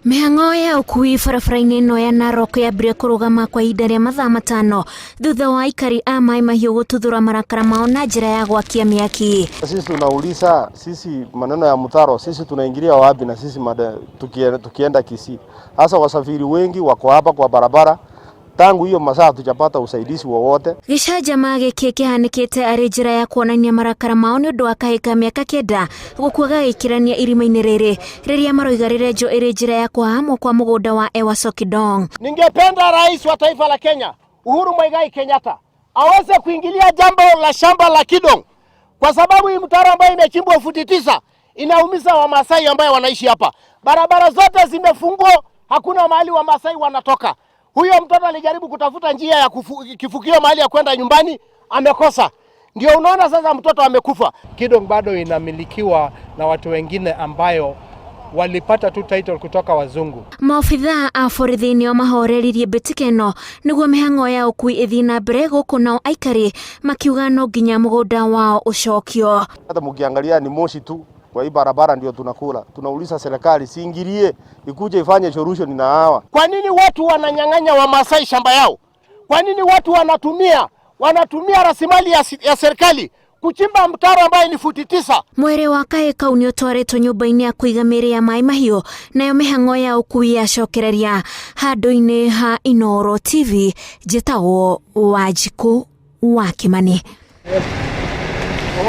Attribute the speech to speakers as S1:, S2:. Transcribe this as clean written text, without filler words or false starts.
S1: Mĩhang'o ya ũkui barabara-inĩ ĩno ya Narok yambire kũrũgama kwa ihinda rĩa mathaa matano thutha wa aikari a Mai Mahiũ gũtuthũra marakara mao na njĩra ya gwakia mĩaki.
S2: Sisi tunauliza, sisi maneno ya mtaro, sisi tunaingilia wapi? Na sisi mada, tukienda Kisii, hasa wasafiri wengi wako hapa kwa barabara tangu hiyo masaa hatujapata usaidizi wowote.
S1: Gĩcanjama gĩkĩ kĩhanĩkĩte arĩ njĩra ya kuonania marakara mao nĩ ũndũ wa kahĩĩ ka mĩaka kenda gũkua gagĩikĩrania irima-inĩ rĩrĩ rĩrĩa maroiga rĩrenjwo ĩrĩ njĩra ya kũhahamwo kwa mũgũnda wa Ewaso Kidong.
S3: Ningependa rais wa taifa la Kenya Uhuru Muigai Kenyatta aweze kuingilia jambo la shamba la Kidong, kwa sababu hii mtaro ambayo imechimbwa futi 9 inaumiza Wamasai ambayo wanaishi hapa. Barabara zote zimefungwa, hakuna mahali Wamasai wanatoka. Huyo mtoto alijaribu kutafuta njia ya kifukio mahali ya kwenda nyumbani, amekosa. Ndio unaona sasa mtoto amekufa.
S4: Kidong bado inamilikiwa na watu wengine ambayo walipata tu title kutoka wazungu.
S1: Maobithaa a borithi nĩo mahoreririe mbĩtĩka ĩno nĩguo mĩhang'o ya ũkui ĩthiĩ na mbere gũkũ nao aikari makiuga no nginya mũgũnda wao ũcokio.
S2: Hata mkiangalia ni moshi tu kwa hii barabara ndio tunakula. Tunauliza serikali siingilie, ikuje ifanye solution na hawa.
S3: Kwa nini watu wananyang'anya Wamasai shamba yao? Kwa nini watu wanatumia rasilimali ya serikali kuchimba mtaro ambaye ni futi 9?
S1: Mwĩrĩ wa kahĩĩ kau nĩ ũtwarĩtwo nyũmba-inĩ ya kũiga mĩĩrĩ ya Mai Mahiũ nayo mĩhang'o ya ũkui yacokereria handũ-inĩ ha Inooro TV. Njĩtagwo Wanjikũ wa Kimani.